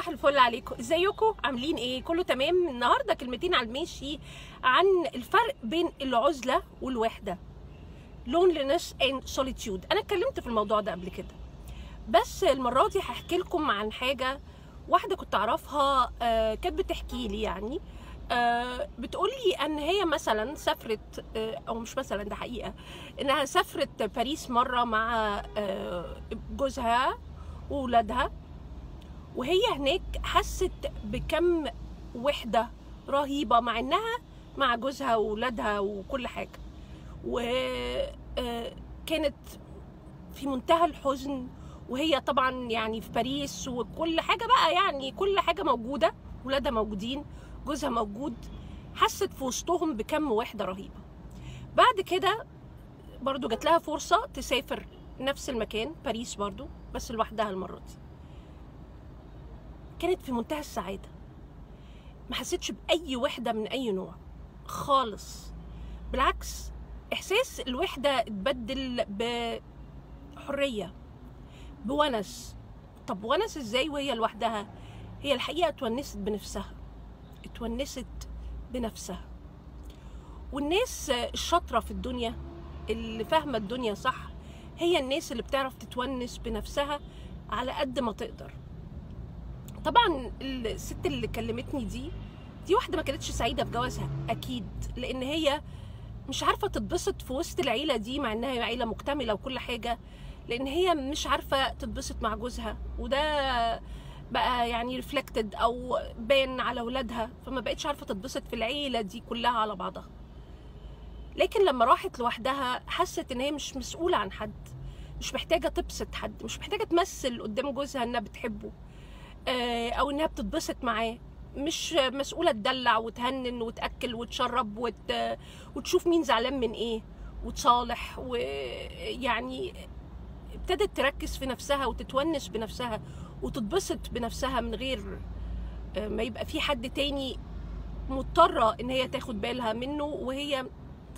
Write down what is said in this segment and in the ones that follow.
صباح الفل عليكم، ازيكم؟ عاملين ايه؟ كله تمام؟ النهارده كلمتين على الماشي عن الفرق بين العزلة والوحدة، loneliness and solitude. انا اتكلمت في الموضوع ده قبل كده، بس المرة دي هحكي لكم عن حاجة واحدة كنت اعرفها، كانت بتحكي لي، يعني بتقول لي ان هي مثلا سافرت، او مش مثلا، ده حقيقة انها سافرت باريس مرة مع جوزها وولادها، وهي هناك حست بكم وحدة رهيبة مع انها مع جوزها وولادها وكل حاجة، وكانت في منتهى الحزن. وهي طبعا يعني في باريس وكل حاجة بقى، يعني كل حاجة موجودة، ولادها موجودين، جوزها موجود، حست في وسطهم بكم وحدة رهيبة. بعد كده برضو جات لها فرصة تسافر نفس المكان، باريس برضو، بس لوحدها المرة دي. كانت في منتهى السعادة، ما حسيتش بأي وحدة من أي نوع خالص، بالعكس إحساس الوحدة اتبدل بحرية، بونس. طب ونس إزاي وهي لوحدها؟ هي الحقيقة اتونست بنفسها، اتونست بنفسها. والناس الشاطرة في الدنيا، اللي فاهمة الدنيا صح، هي الناس اللي بتعرف تتونس بنفسها على قد ما تقدر. طبعا الست اللي كلمتني دي واحدة ما كانتش سعيدة في جوازها اكيد، لان هي مش عارفه تتبسط في وسط العيلة دي، مع انها عيله مكتملة وكل حاجة، لان هي مش عارفه تتبسط مع جوزها، وده بقى يعني reflected او بان على اولادها، فما بقتش عارفه تتبسط في العيلة دي كلها على بعضها. لكن لما راحت لوحدها حست ان هي مش مسؤولة عن حد، مش محتاجه تبسط حد، مش محتاجه تمثل قدام جوزها انها بتحبه او انها بتتبسط معاه، مش مسؤولة تدلع وتهنن وتاكل وتشرب وتشوف مين زعلان من ايه وتصالح، ويعني ابتدت تركز في نفسها وتتونس بنفسها وتتبسط بنفسها من غير ما يبقى في حد تاني مضطرة ان هي تاخد بالها منه، وهي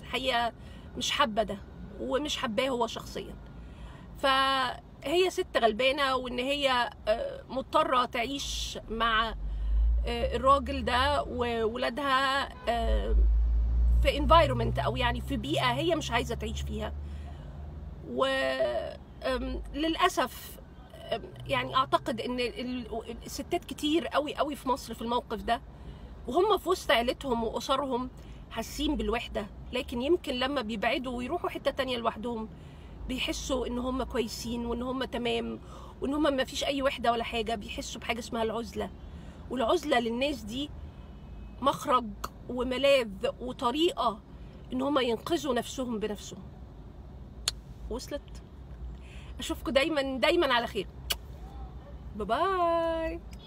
الحقيقة مش حابة ده ومش حباه هو شخصيا. فهي ست غلبانة، وإن هي مضطرة تعيش مع الراجل ده وولادها في environment، أو يعني في بيئة هي مش عايزة تعيش فيها. وللأسف يعني أعتقد إن الستات كتير قوي قوي في مصر في الموقف ده، وهم في وسط عيلتهم وأسرهم حاسين بالوحدة، لكن يمكن لما بيبعدوا ويروحوا حتة تانية لوحدهم بيحسوا ان هم كويسين وان هم تمام وان هم ما فيش اي وحده ولا حاجة. بيحسوا بحاجة اسمها العزلة، والعزلة للناس دي مخرج وملاذ وطريقه ان هم ينقذوا نفسهم بنفسهم. وصلت؟ اشوفكم دايما دايما على خير. bye bye.